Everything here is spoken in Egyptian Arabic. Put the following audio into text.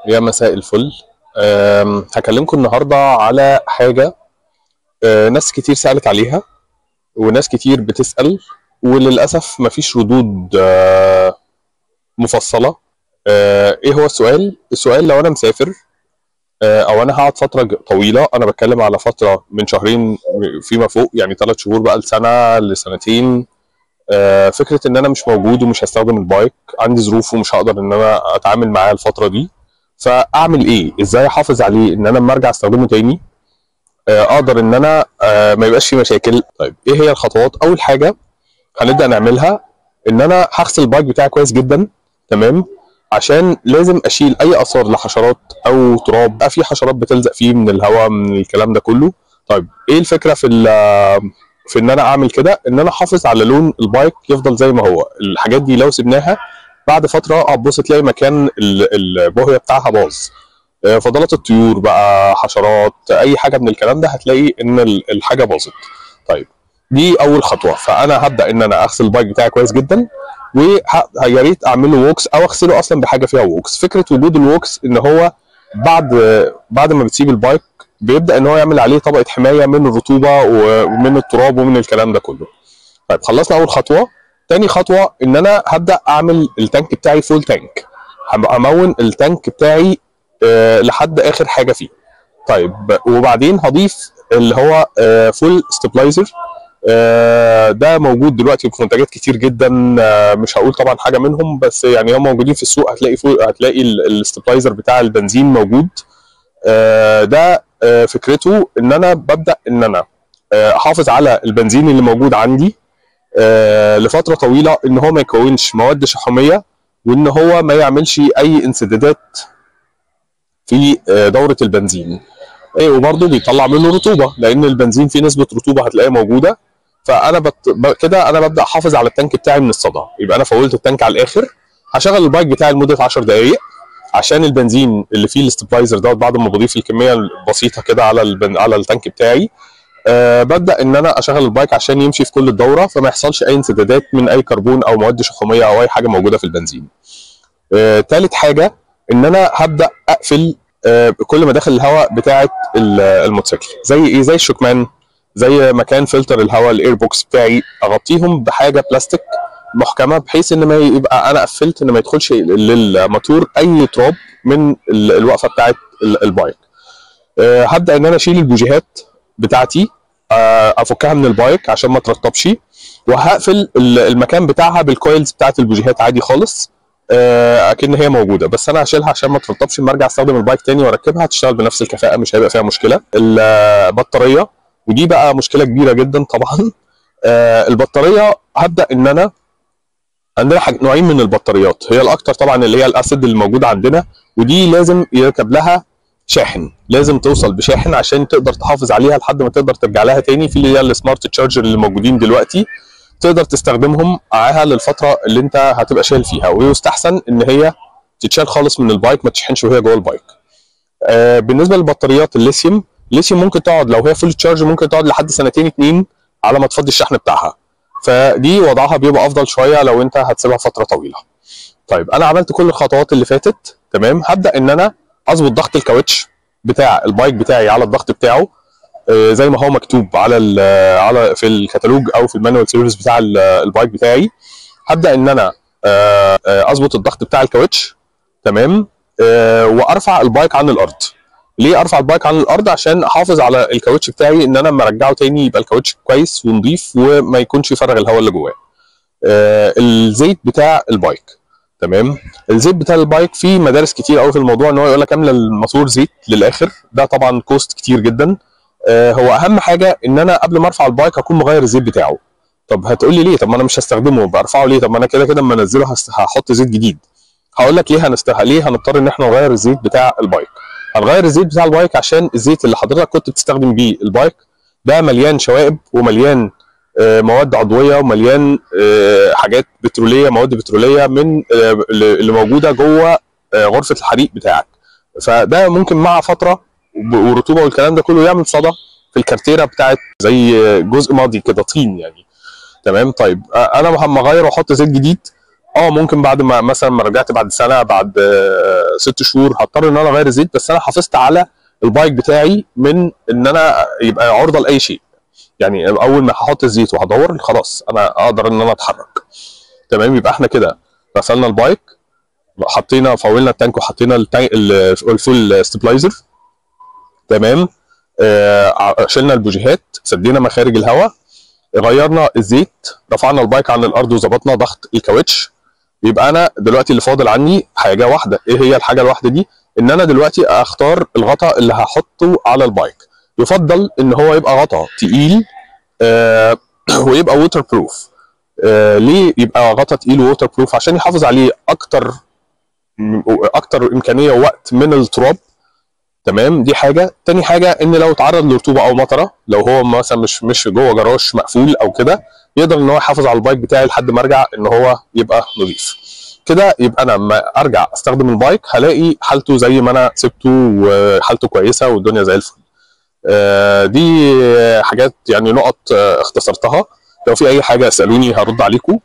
يا مساء الفل. هكلمكم النهارده على حاجة ناس كتير سألت عليها وناس كتير بتسأل، وللأسف مفيش ردود مفصلة. ايه هو السؤال؟ السؤال لو انا مسافر او انا هقعد فترة طويلة، انا بتكلم على فترة من شهرين فيما فوق، يعني 3 شهور بقى لسنة لسنتين. فكرة ان انا مش موجود ومش هستخدم ال bike، عندي ظروف ومش هقدر ان انا اتعامل معاه الفترة دي، فاعمل ايه؟ ازاي احافظ عليه ان انا لما ارجع استخدمه تاني اقدر ان انا ما يبقاش في مشاكل؟ طيب ايه هي الخطوات؟ اول حاجة هنبدا نعملها ان انا هغسل ال bike بتاعي كويس جدا، تمام؟ عشان لازم اشيل اي اثار لحشرات او تراب، بقى في حشرات بتلزق فيه من الهواء من الكلام ده كله. طيب ايه الفكرة في ان انا اعمل كده؟ ان انا احافظ على لون ال bike يفضل زي ما هو. الحاجات دي لو سيبناها بعد فترة هتبص تلاقي مكان البوهيه بتاعها باظ، فضلات الطيور بقى، حشرات، اي حاجة من الكلام ده، هتلاقي ان الحاجة باظت. طيب دي اول خطوة. فانا هبدا ان انا اغسل ال bike بتاعي كويس جدا، ويا ريت اعمل له wax او اغسله اصلا بحاجة فيها wax. فكرة وجود ال wax ان هو بعد ما بتسيب ال bike بيبدا ان هو يعمل عليه طبقه حماية من الرطوبة ومن التراب ومن الكلام ده كله. طيب خلصنا اول خطوة. تاني خطوة ان انا هبدا اعمل ال tank بتاعي full tank، همون ال tank بتاعي لحد اخر حاجة فيه. طيب وبعدين هضيف اللي هو full stabilizer. ده موجود دلوقتي في منتجات كتير جدا، مش هقول طبعا حاجة منهم، بس يعني هم موجودين في السوق. هتلاقي ال stabilizer بتاع البنزين موجود. ده فكرته ان انا ببدا ان انا احافظ على البنزين اللي موجود عندي لفترة طويلة، ان هو ما يكونش مواد شحوميه، وان هو ما يعملش اي انسدادات في دوره البنزين. وبرده بيطلع منه رطوبة، لان البنزين فيه نسبه رطوبة هتلاقيها موجودة. فانا كده انا ببدا احافظ على ال tank بتاعي من الصدى. يبقى انا فولت ال tank على الاخر، هشغل ال bike بتاعي لمدة 10 دقائق عشان البنزين اللي فيه ال stabilizer دوت بعد ما بضيف الكمية البسيطة كده على على ال tank بتاعي، ببدا ان انا اشغل ال bike عشان يمشي في كل الدورة، فما يحصلش اي انسدادات من اي كربون او مواد شحوميه او اي حاجة موجودة في البنزين. ثالث حاجة ان انا هبدا اقفل كل مداخل الهواء بتاعه الموتوسيكل، زي ايه؟ زي الشكمان، زي مكان فلتر الهواء، ال air box بتاعي، اغطيهم بحاجة بلاستيك محكمة، بحيث ان ما يبقى انا قفلت ان ما يدخلش للموتور اي تراب من الوقفة بتاعه ال bike. هبدا ان انا اشيل البوجيهات بتاعتي، افكها من ال bike عشان ما ترطبش، وهقفل المكان بتاعها بال coils بتاعه البوجيهات عادي خالص، اكن هي موجودة، بس انا هشيلها عشان ما ترطبش. لما ارجع استخدم ال bike تاني واركبها هتشتغل بنفس الكفاءة، مش هيبقى فيها مشكلة. البطارية، ودي بقى مشكلة كبيرة جدا طبعا. البطارية هبدا ان انا عندنا نوعين من البطاريات، هي الاكتر طبعا اللي هي ال acid اللي موجودة عندنا، ودي لازم يركب لها شاحن، لازم توصل بشاحن عشان تقدر تحافظ عليها لحد ما تقدر ترجع لها تاني. في اللي هي ال smart charger اللي موجودين دلوقتي تقدر تستخدمهم معاها للفترة اللي انت هتبقى شايل فيها، ويستحسن ان هي تتشال خالص من ال bike، ما تشحنش وهي جوه ال bike. بالنسبة للبطاريات الليثيوم، الليثيوم ممكن تقعد لو هي full charge ممكن تقعد لحد سنتين 2 على ما تفضي الشحن بتاعها، فدي وضعها بيبقى افضل شوية لو انت هتسيبها فترة طويلة. طيب انا عملت كل الخطوات اللي فاتت، تمام. هبدا ان انا اظبط ضغط الكاوتش بتاع ال bike بتاعي على الضغط بتاعه، زي ما هو مكتوب على على في الكتالوج او في ال manual service بتاع ال bike بتاعي. هبدا ان انا اظبط الضغط بتاع الكاوتش، تمام، وارفع ال bike عن الارض. ليه ارفع ال bike عن الارض؟ عشان احافظ على الكاوتش بتاعي، ان انا لما ارجعه تاني يبقى الكاوتش كويس ونضيف وما يكونش يفرغ الهواء اللي جواه. الزيت بتاع ال bike، تمام. الزيت بتاع ال bike في مدارس كتير قوي في الموضوع، ان هو يقول لك املى الموتور زيت للاخر، ده طبعا cost كتير جدا. هو اهم حاجة ان انا قبل ما ارفع ال bike اكون مغير الزيت بتاعه. طب هتقول لي ليه؟ طب ما انا مش هستخدمه، برفعه ليه؟ طب ما انا كده كده اما انزله هحط زيت جديد. هقول لك ليه ليه هنضطر ان احنا نغير الزيت بتاع ال bike. هنغير الزيت بتاع ال bike عشان الزيت اللي حضرتك كنت بتستخدم بيه ال bike ده مليان شوائب ومليان مواد عضوية ومليان حاجات بتروليه، مواد بتروليه من اللي موجودة جوه غرفة الحريق بتاعك. فده ممكن مع فترة ورطوبه والكلام ده كله يعمل صدى في الكارتيره بتاعت، زي جزء ماضي كده، طين يعني، تمام. طيب انا لما اغير واحط زيت جديد، ممكن بعد ما مثلا ما رجعت بعد سنة، بعد 6 شهور هضطر ان انا اغير الزيت، بس انا حافظت على ال bike بتاعي من ان انا يبقى عرضه لاي شيء. يعني اول ما هحط الزيت وهدور خلاص انا اقدر ان انا اتحرك. تمام، يبقى احنا كده غسلنا ال bike، حطينا فولنا ال tank وحطينا ال tank ال full stabilizer. تمام، شلنا البوجيهات، سدينا مخارج الهواء، غيرنا الزيت، رفعنا ال bike عن الارض وظبطنا ضغط الكاوتش. يبقى انا دلوقتي اللي فاضل عني حاجة واحده. ايه هي الحاجة الواحدة دي؟ ان انا دلوقتي اختار الغطاء اللي هحطه على ال bike. يفضل ان هو يبقى غطاء تقيل ويبقى waterproof. ليه يبقى غطاء تقيل waterproof؟ عشان يحافظ عليه اكتر اكتر امكانية ووقت من التراب. تمام، دي حاجه. تاني حاجه، ان لو اتعرض لرطوبه او مطره، لو هو مثلا مش جوه جراج مقفول او كده، يقدر ان هو يحافظ على ال bike بتاعي لحد ما ارجع ان هو يبقى نظيف كده. يبقى انا لما ارجع استخدم ال bike هلاقي حالته زي ما انا سبته وحالته كويسة والدنيا زي الفل. دي حاجات يعني نقط اختصرتها. لو في اي حاجة اسالوني هرد عليكم.